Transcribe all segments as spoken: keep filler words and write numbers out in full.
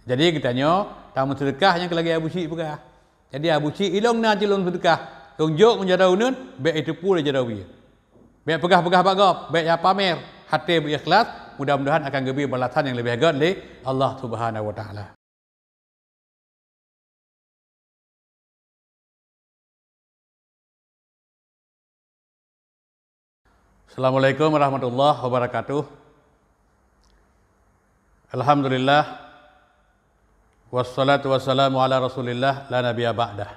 Jadi geutanyoe tameuseudeukah nyang lagée Abu Syik peugah. Jadi Abu Syik, ilong na cit lôn seudeukah, lôn jok ngon jaroe uneuen, bék iteupeue lé jaroe wie. Bék peugah-peugah bak gob, bék ya pamer, até beu ikhlas, mudah-mudahan akan geubri balasan nyang leubeh gét lé Allah Subhanahu wa Taala. Assalamualaikum warahmatullahi wabarakatuh. Alhamdulillah. Wassalatu wassalamu ala Rasulillah la nabiyya ba'dah.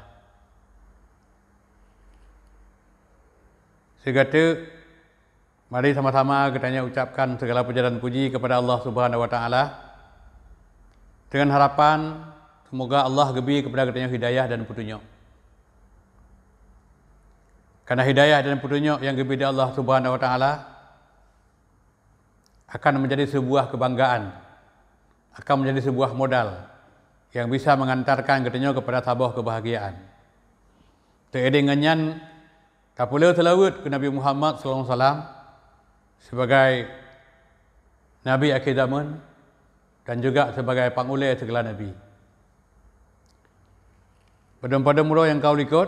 Sigoe teuk, mari sama-sama geutanyoe ucapkan segala puja dan puji kepada Allah Subhanahu wa Taala, dengan harapan semoga Allah geubri kepada geutanyoe hidayah dan peutunyok. Karena hidayah dan peutunyok yang geubri di Allah Subhanahu wa Taala akan menjadi sebuah kebanggaan, akan menjadi sebuah modal yang bisa mengantarkan geutanyoe kepada saboh kebahagiaan. Teuédéng ngon nyan, tapeuleueh seulaweuet keu Nabi Muhammad sallallahu alaihi wasallam sebagai Nabi akhé zaman dan juga sebagai pangulée segala nabi. Padum-padum uroe nyang ka u likot,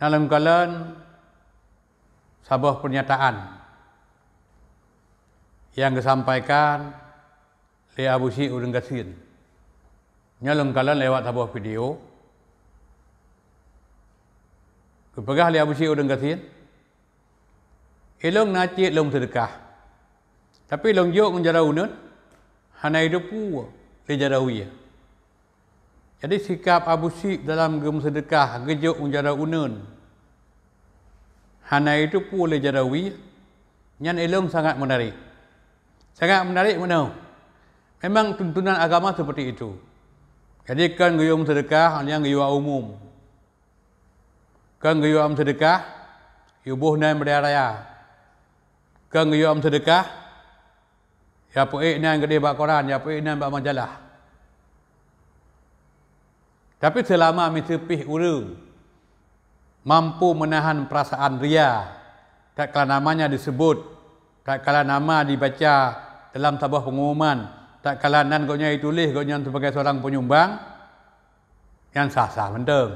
na lôn kalon saboh pernyataan nyang geusampaikan lé Abu Syik ureuëng gasien. Nyoe lôn kalon lewat saboh video. Geupeugah lé Abu Syik ureuëng gasien, "Ilong na cit lôn seudeukah, tapi lôn jok ngon jaroe uneuen, hana iteupeue lé jaroe wie." Jadi sikap Abu Syik dalam geumeuseudeukah geujok ngon jaroe uneuen, hana iteupeue lé jaroe wie, nyan ilong sangat menarik. Sangat menarik meunoe. Memang tuntunan agama seperti itu. Jadi kon geuyue meuseudeukah nyang geuyue umum. Kon geuyue meuseudeukah, yue boh nan beude raya. Kon geuyue meuseudeukah, ya peuék nan keudeh bak koran, ya peuék nan bak majalah. Tapi seulama miseupih ureuëng mampu meunahan peurasaan ria, tatkala namanya disebut, tatkala nama dibaca dalam saboh pengumuman, tatkala nan gobnyan ituléh gobnyan sebagai seorang penyumbang, nyan sah-sah mantong.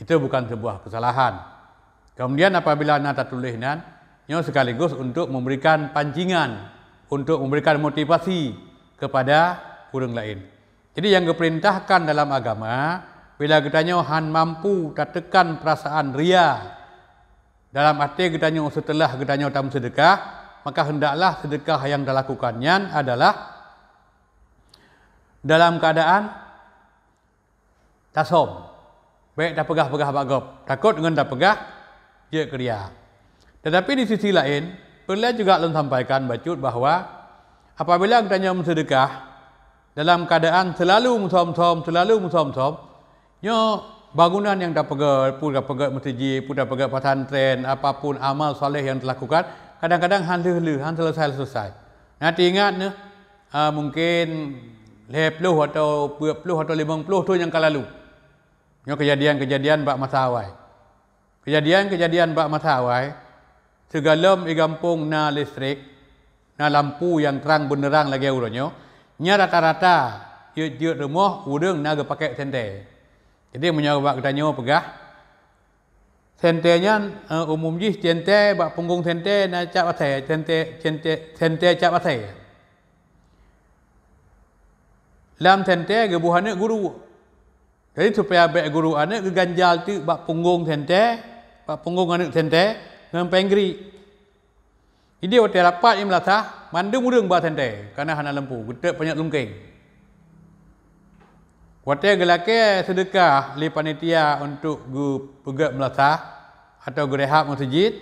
Itu bukan sebuah kesalahan. Kemudian apabila na tatuléh nan, nyoe sekaligus untuk memberikan pancingan, untuk memberikan motivasi kepada ureuëng laén. Jadi nyang geupeurintahkan dalam agama, bila geutanyoe han mampu tateukan peurasaan ria dalam até geutanyoe seuteulah geutanyoe tameuseudeukah, maka hendaklah seudeukah nyang talakukan nyan adalah dalam keuadaan tasöm. Bék tapeugah-peugah bak gob, takot ngon tapeugah jeuet keu ria. Tetapi di sisi laén, peureulée juga lôn sampaikan bacut bahwa apabila geutanyoe meuseudeukah dalam keuadaan seulalu meusöm-söm, seulalu meusöm-söm, nyoe bangunan nyang tapeugét, peue tapeugét meuseujid, peue tapeugét pesantren, apapun amal saleh nyang talakukan, kadang-kadang han lheueh-lheueh, han seuleusoe-seuleusoe. Nah, teuingat neuh, ah, mungkin lhée ploh atau peuet ploh atau limong ploh thon nyang ka lalu. Nyoe keujadian-keujadian bak masa awai. Keujadian-keujadian bak masa awai, sigohlom di gampông na listrik, na lampu nyang trang beuneuerang lagée uroe nyoe, nyan rata-rata jeuet-jeuet rumoh ureuëng na geupakék sentée. Jadi meunyoe bak geutanyoe peugah, sentée nyan, eh, umum jih sentée bak punggong sentée na cap asée, sentée, sentée, sentée cap asée. Lam sentée geuboh aneuëk guru. Jadi supaya bék guru aneuëk geuganjal teuk bak punggong sentée, bak punggong aneuëk sentée ngon péng grik. Jadi watée rapat nyang meulasah, mandum ureuëng ba sentée, kana hana lampu, geutot panyöt lungkeng. Watée geulakée seudeukah lé panitia untuk geupeugét meulasah atau geurehab meuseujid,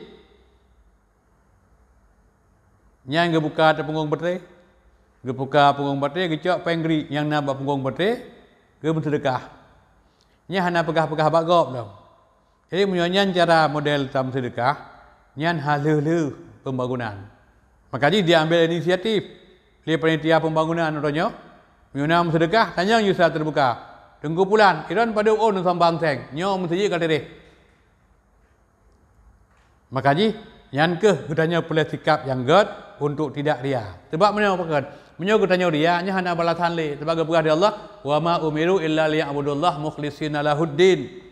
nyan geubuka ateueh punggong batée, geubuka punggong batée, geucok péng grik nyang na bak punggong batée, geumeuseudeukah. Nyan hana peugah-peugah bak gob lom. Jadi meunyoe nyan cara model tameuseudeukah, nyan han lheueh-lheueh pembangunan. Maka jih diambil inisiatif lé panitia pembangunan uroe nyoe, meunyoe na meuseudeukah, tanyong jih secara terbuka, "Teungku Pulan, droen padub ôn sambang seng, nyoe meuseujid ka tireh." Maka jih, nyan kheueh geutanyoe peureulée sikap nyang gét untuk tidak ria. Sabab meunyoe pakon, Meunyoe geutanyoe riya, nyan hana balasan lé. Sabab geupeugah di Allah, "Wa ma umiru illa liya'budullaha mukhlishina lahuddin."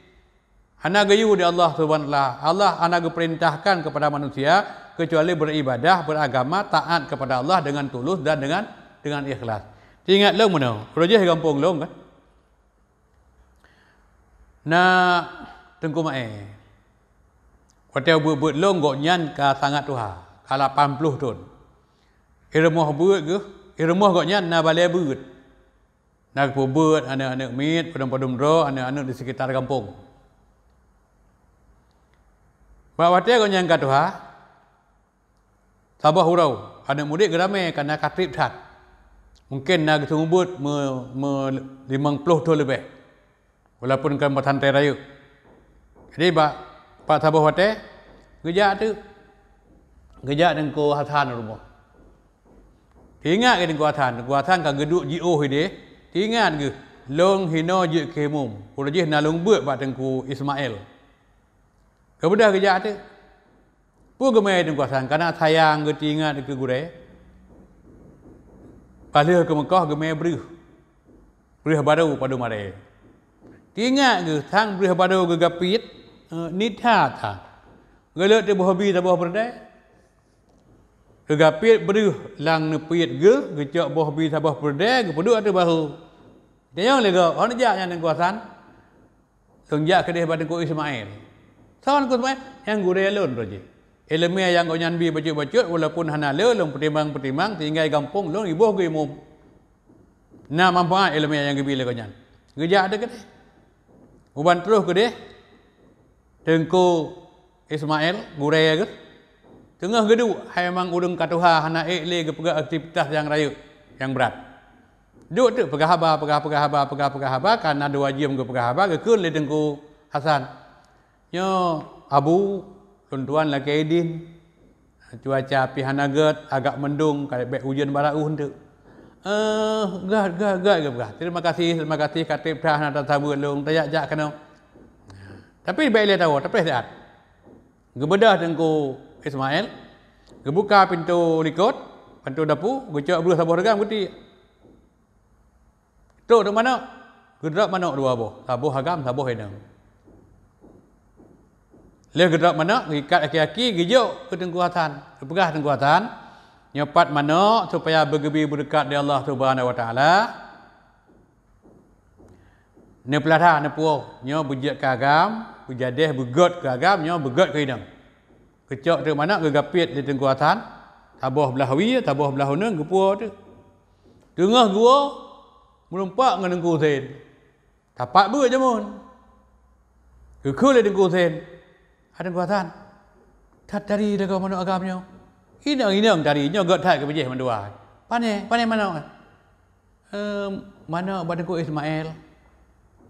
Hana geuyue di Allah Subhanahu wa Taala. Allah hana geupeurintahkan kepada manusia kecuali beribadah, beragama, taat kepada Allah dengan tulus dan dengan, dengan ikhlas. Teuingat lôn meunoe, uroe jih gampông lôn kan. Na Teungku Maé. Watée beuet-beuet lôn gobnyan ka sangat tuha, ka lapan ploh thon. I rumoh beuet geuh, i rumoh gobnyan na balée beuet. Na geupeubuet aneuëk-aneuëk miet, padum-padum droe aneuëk-aneuëk di sekitar gampông. Bak watée gobnyan ka tuha, saboh uroe aneuëk murit geuramé kana ka treb that. Mungken na geuseumeubeuet me, me limong ploh thon leubeh, walaupun kon meusantai rayeuk. Jadi bak, bak saboh watée geujak teuk, geujak Teungku Hasan rumoh. Teuingat geuh Teungku Hasan, Teungku Hasan ka geuduek jiôh idéh. Teuingat geuh, lôn hinoe jeuet keu imum. Uroe jih na lôn beuet bak Teungku Ismail. Geubeudôh geujak teuk. Peue geumé Teungku Hasan, kana sayang geuteuingat keu gurée. Paléh keu meukoh geumé breuh. Breuh barô padum aré. Teuingat geuh sang breuh barô geugapiet, eh, nitha that. Geuleuet teuboh bi saboh peureudée. Geugapiet breuh lam neupiet geuh, geucok boh bi saboh peureudée, geupeuduek ateueh bahô. Tanyong lé gob, "Hon jak nyan Teungku Hasan?" "Lôn jak keudeh bak Teungku Ismail." "Soe Teungku Ismail?" "Nyang gurée lôn roh jih. Iéleumé nyang gobnyan bi bacut-bacut, walaupun hana le lôn peutimang-peutimang, tinggai gampông lôn iboh geuh imum. Na manfaat iéleumé nyang geubi lé gobnyan." Geujak teuk keudeh. Uban troh keudeh, Teungku Ismail, gurée geuh, teungoh geuduek, hai mang ureuëng ka tuha hana ék lé geupeugah aktivitas nyang rayeuk, nyang brat. Duek teuk peugah haba, peugah, peugah haba, peugah, peugah haba, ka na dua jeuem geupeugah haba, geukheun lé Teungku Hasan, "Nyoe Abu, lôn tuan lakée idin. Cuaca pih hana gét, agak mendung, ka bék ujeuen bak laôt teuk." "Eh, gét, gét, gét," geupeugah. "Terima kasih, terima kasih, ka treb that hana tasaweue lôn, tajak-jak keunoe." Tapi bék lé tawoe, tapreh siat. Geubeudôh Teungku Ismail, geubuka pintoe likot, pintoe dapu, geucok breuh saboh reugam geutiek. Trok teuk manok, geudrop manok dua boh, saboh agam, saboh inong. Lheueh geudrop manok, geuikat aki-aki, geujok keu Teungku Hasan. Geupeugah Teungku Hasan, "Nyoe pat manok supaya beugeubi beureukat di Allah Subhanahu wa Taala." Neupeulada neupuwoe, nyoe beujeuet keu agam, beujadeh beugét keu agam, nyoe beugét keu inong. Geucok teuk manok geugapiet lé Teungku Hasan, saboh blaih wie, saboh blaih uneun geupuwoe teuk. Teungoh geuwoe, meureumpok ngon Teungku Husen. Tapak beuet jameun. Geukheun lé Teungku Husen, "Hai Teungku Hasan, that tari lagoe manok agam nyoe. Inong-inong tari nyoe gét that keu bijéh mandua. Pané, pané manok?" "Eum, manok bak Teungku Ismail."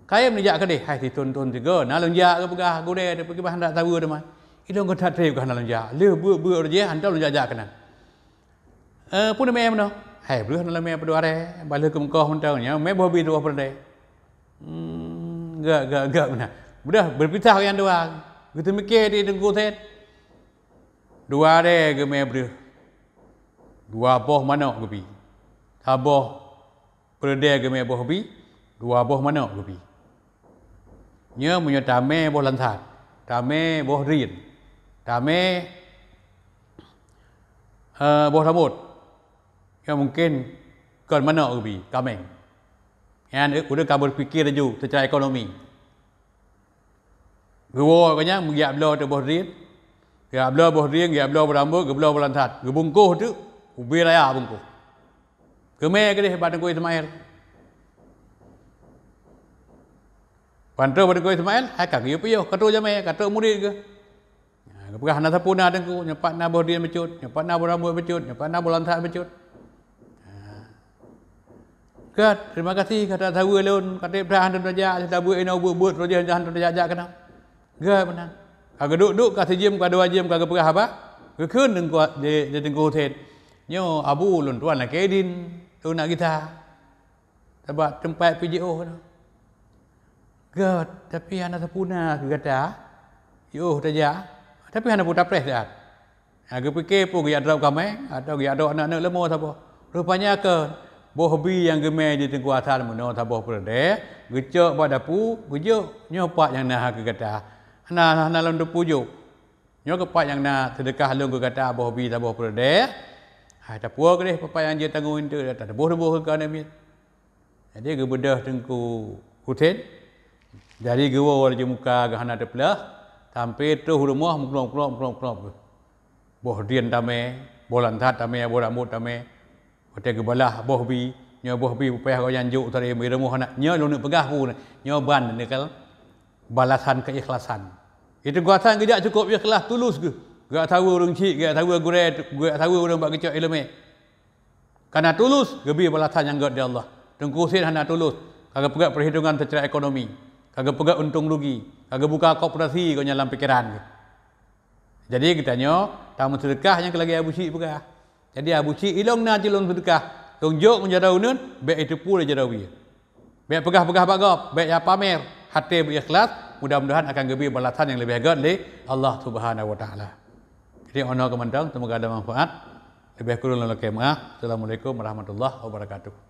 "Kayém neujak keudeh?" "Hai, sithon-thon sigoe na lôn jak," geupeugah gurée, tapi kiban hana taweue teuma. "Ilôn gét that treb ka hana lôn jak. Lheueh beuet-beuet uroe jih, hantom lôn jak-jak keunan." "Eh, peue neumé meunoe?" "Hai, breuh na lôn mé padum aré, bah lheueh keu meukoh mantong nyoe, mé boh bi dua peureudée." Hmm, gét, gét, gét meunan. Beudôh, beupisah nyang dua. Geuteumike di Teungku Husen. Dua aré geumé breuh. Dua boh manok geubi. Saboh peureudée geumé boh bi, dua boh manok geubi. Nyoe meunyoe tamé boh lansat, tamé boh drien, tamé, eh, boh rambot, nyoe mungken kon manok geubi, kaméng. Nyan ureuëng ka beupike laju seucara ekonomi. Geuwoe gobnyan, geujak bloe teuk boh drien, geujak bloe boh drien, geujak bloe boh rambot, geubloe boh lansat, geubungkôh teuk, ubé raya bungkôh. Geumé keudeh bak Teungku Ismail. Ban trok bak Teungku Ismail, hai ka geuyue piôh, ka trok jamé, ka trok murit geuh. Ha, geupeugah, "Hana sapeue na Teungku, nyoe pat na boh drien bacut, nyoe pat na boh rambot bacut, nyoe pat na boh lansat bacut." Ha. "Gét, terima kasih, ka tasaweue lôn, ka treb that hantom tajak, tabuet inoe beuet-beuet, roh jih hantom tajak-jak keunoe." Gét meunan. Ka geuduek-duek, ka sijeuem, ka dua jeuem, ka geupeugah haba, geukheun Teungku, di, di Teungku Husen, "Nyoe Abu lôn tuan lakée idin, lôn nak gisa. Sabab teumpat pih jiôh nyoe." "Gét, tapi hana sapeue na keu gata, jiôh tajak, tapi hana peue tapreh siat." Ha, geupike peue geujak drob kaméng, atau geujak drob aneuëk-aneuëk leumo saboh. Rupanya keu boh bi nyang geumè di Teungku Hasan meunoe saboh peureudèe, geucok bak dapu, geujok, "Nyoe pat nyang na keu gata. Hana, hana lôn teupeujok. Nyoe keuh pat nyang na seudeukah lôn keu gata boh bi saboh peureudèe. Hai, tapuwoe keudeh peue-peue nyang jeuet tanggong eunteuk, tatuboh-tuboh keu aneuk miet." Jadi geubeudôh Teungku Husen, jadi geuwoe laju muka geuh hana teupeuleueh, sampoe troh u rumoh meuklop-klop, meuklop-klop. Boh drien tamè, boh langsat tamè, boh rambot tamè. Watèe geubalah boh bi, nyoe boh bi peue payah gobnyan jok tadi, di rumoh hana, nyoe lôn neuk peugah peue, nyoe ban neukalon balasan keikhlasan. Di Teungku Hasan geujak cukup ikhlas, tulus geuh. Geujak saweue ureueng chik, geujak saweue gurèe, geujak saweue ureueng bak geucok ileumèe. Kareuna tulus, geubri balasan nyang gèt di Allah. Teungku Husen hana tulus, ka geupeugèt peuhitungan seucara ekonomi, ka geupeugèt untông rugi, ka geubuka koperasi gobnyan lam pikeran geuh. Jadi geutanyoe tameuseudeukah nyang keu lagèe Abu Syik peugah. Jadi Abu Syik, ilong na cit lôn seudeukah, lôn jok ngon jaroe uneuen, bèk jiteupeue lé jaroe wie. Bèk peugah-peugah bak gob, bèk ya pamer, até beu ikhlas, mudah-mudahan akan geubri balasan nyang leubeh gèt lé Allah Subhanahu wa Taala. Jadi, 'oh noe keuh mantong, seumoga ada manfaat. Leubeh kureueng lôn lakèe meu'ah. Assalamualaikum warahmatullahi wabarakatuh.